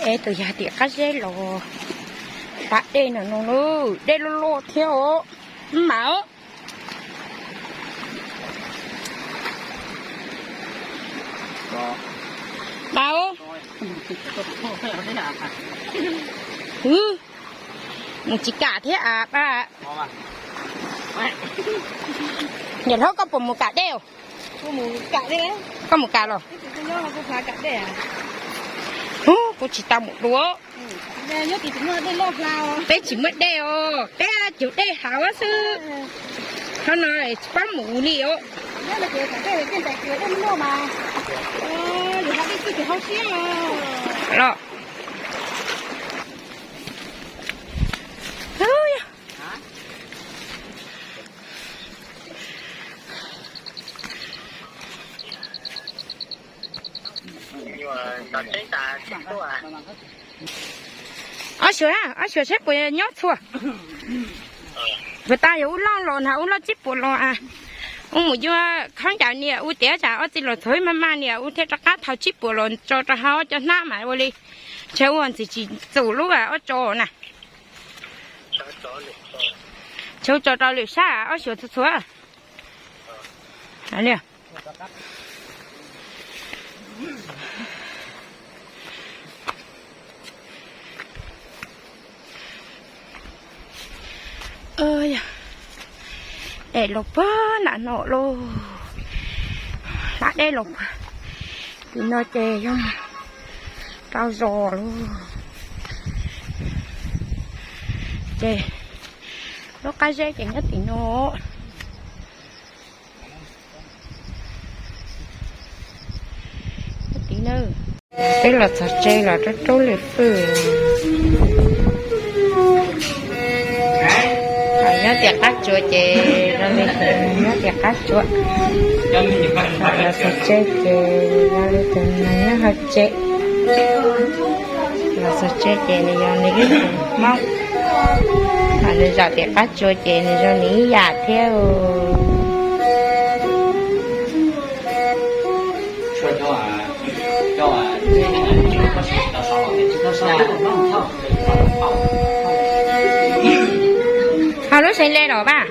Es tus yog tim qab zeb los tav dej no no, dej loj loj thiab os. Mas pa, mus tsis kam thiab a pa. Niam hlob, koj puas mus kam dej? Koj mus kam los? Ub, kuv tsis tau mus dua. Peb tsis muaj dej os, peb cug dej hav xwb. Qhov no tsis pab mus li os. Los. Ob suav, ob suav saib puas nyob txhua. Puas tas yog ub loj los na, ub loj tsib puas los a. Ub mus yuav khaub ncaws niam ub tiav tsam ob txiv los txhua ib maj maj niam ub thiaj rov qab thau tsib puas los tso rau hauv cov hnab mas ua li. Ntshe ua ntxiv tsis txus lub ob tso na. Tshau tso rau lwm sab ob suav txhua txhua. Dej los puag nram no lauj. Hlab dej los puag tim no ces yog rau zos lauj. Ces lub qab zeb ces nyob tim no. Peb los txog tsev los rau rau lwm fwj. Nyob tim qab tsuas ces zoo li nyob tim qab tsuas. Los txog tsev ces zoo li tus nyob hauv tsev. Los txog tsev ces nws yog nws ib tug Hmoob. Nws zaum tim qab tsuas ces nws zoo nws ib yam thiab. Ho lub xeev le los vaj.